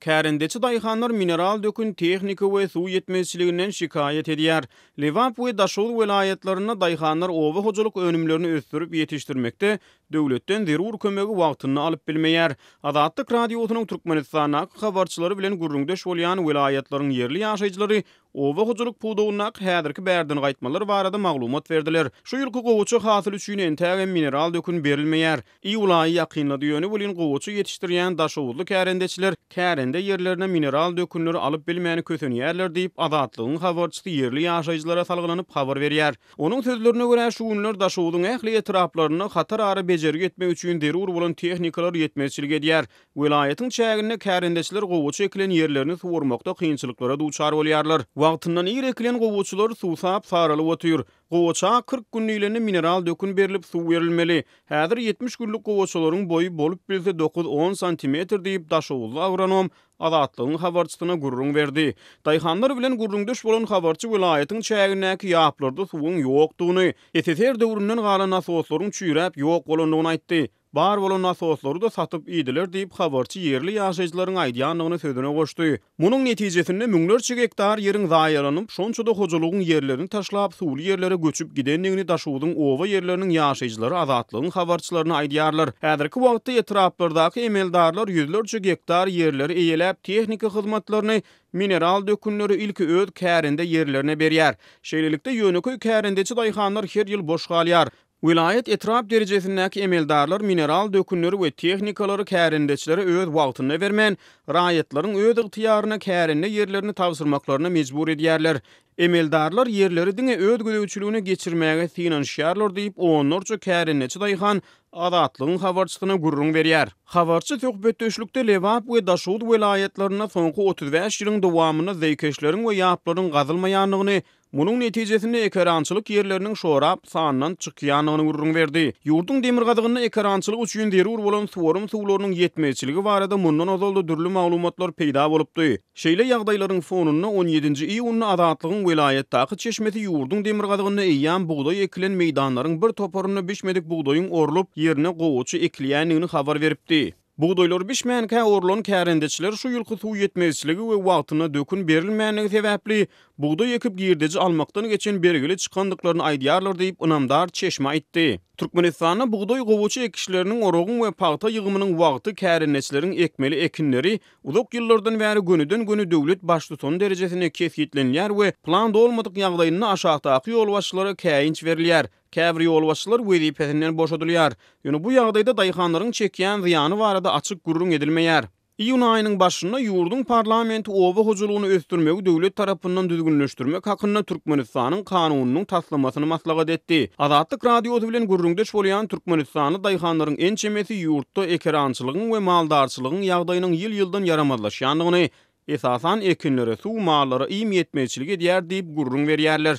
Kärendeçi daýhanlar mineral dökün, tehnika we suw ýetmezçiliginden şikaýat edýär. Lebap we Daşoguz welaýatlarynda daýhanlar oba hojalyk önümlerini ösdürip ýetişdirmekde döwletden zerur kömegi wagtynda alyp bilmeýär. Azatlyk Radiosynyň Türkmenistandaky habarçylary bilen gürrüňdeş bolýan welaýatlaryň ýerli ýaşaýjylary oba hojalyk pudagyndaky häzirki bärden gaýtmalar barada maglumat berdiler. Şu ýylky gowaça hasyly üçin entägem mineral dökün berilmeýär. Iýul aýy ýakynlady, ýöne welin gowaça ýetişdirýän daşoguzly kärendeçiler kärende ýerlerine mineral dökünleri alyp bilmän kösenýärler diýip, Azatlygyň habarçysy ýerli ýaşaýjylara salgylanyp habar berýär. Onuň sözlerine görä, şu günler Daşoguzyň ähli etraplarynda hatarara bejergi etmek üçin zerur bolan tehnikalar ýetmezçilik edýär. Welaýatyň çäginde kärendeçiler gowaça ekilen ýerlerini suwarmakda kynçylyklara duçar bolýarlar. Wagtyndan ir ekilen gowaçalar suwsap, saralyp otyr. Gowaça 40 gün diýlende mineral dökün berlip, suw berilmeli. Häzir 70 günlük gowaçalaryň boýy bolup bilse dokuz-on santimetr diýip, daşoguzly agronom Azatlygyň habarçysyna gürrüň berdi. Daýhanlar bilen gürrüňdeş bolan habarçy welaýatyň çägindäki ýaplarda suwuň ýokdugyny, SSR döwründen galan nasoslaryň çüýräp ýok bolandygyny aýtdy. Bar bolan nasoslary-da satyp iýdiler diýip, habarçy ýerli ýaşaýjylaryň aýdýandygyny sözüne goşdy. Munuň netijesinde müňlerçe gektar ýeriň zaýalanyp, şonça-da hojalygyň ýerlerini taşlap, suwly ýerlere göçüp gidendigini Daşogzuň oba ýerleriniň ýaşaýjylary Azatlygyň habarçylaryna aýdýarlar. Häzirki wagtda etraplardaky emeldarlar ýüzlerçe gektar ýerleri eýeläp, tehniki hyzmatlaryny, mineral dökünleri ilki öz kärende ýerlerine berýär. Şeýlelikde, ýönekeý kärendeçi daýhanlar her ýyl boş galýar. Welaýat, etrap derejesindäki emeldarlar mineral dökünleri we tehnikalary kärendeçilere öz wagtynda bermän, raýatlaryň öz ygtyýaryna kärende ýerlerini tabşyrmaklaryna mejbur edýärler. Emeldarlar ýerleri diňe öz gözegçiligine geçirmäge synanyşýarlar diýip, onlarça kärendeçi daýhan Azatlygyň habarçysyna gürrüň berýär. Habarçy söhbetdeşlikde Lebap we Daşoguz welaýatlarynda soňky 35 ýylyň dowamynda zeýkeşleriň we ýaplaryň gazylmaýandygyny, Munuň netijesinde ekerançylyk ýerleriniň şorap sandan çykýandygyny gürrüň berdi. Ýurduň demirgazygynda ekerançylyk üçin zerur bolan suwarym suwlarynyň ýetmezçiligi barada mundan ozal-da dürli maglumatlar peýda bolupdy. Şeýle ýagdaýlaryň fonunda on ýedinji iýunda Azatlygyň welaýatdaky çeşmesi ýurduň demirgazygynda eýýäm bugdaý ekilen meýdanlaryň bir toparynda bişmedik bugdaýyň orlup, ýerine gowaça ekilýändigini habar beripdi. Bugdaýlary bişmänkä orlan kärendeçiler şu ýylky suw ýetmezçiligi we wagtynda dökün berilmänligi sebäpli, bugdaý ekip girdeji almakdan geçen bergili çykandyklaryny aýdýarlar diýip, ynamdar çeşme aýtdy. Türkmenistanda bugdaý gowaça ekişleriniň, oragyň we pagta ýygymynyň wagty kärendeçileriň ekmeli ekinleri uzak ýyllardan bäri gönüden-göni döwlet baştutany derejesinde kesgitlenilýär we plan dolmadyk ýagdaýynda aşakdaky ýolbaşçylara käýinç berilýär. Käbir ýolbaşçylar wezipesinden boşadylýar. Ýöne bu ýagdaýda daýhanlaryň çekýän zyýany barada açyk gürrüň edilmeýär. Iýun aýynyň başynda ýurduň parlamenti oba hojalygyny ösdürmegi döwlet tarapyndan düzgünleşdirmek hakynda Türkmenistanyň kanunynyň taslamasyny maslahat etdi. Azatlyk Radiosy bilen gürrüňdeş bolýan türkmenistanly daýhanlaryň ençemesi ýurtda ekerançylygyň we maldarçylygyň ýagdaýynyň ýyl-ýyldan ýaramazlaşýandygyny, esasan ekinlere suw, mallara iým ýetmezçilik edýär diýip gürrüň berýärler.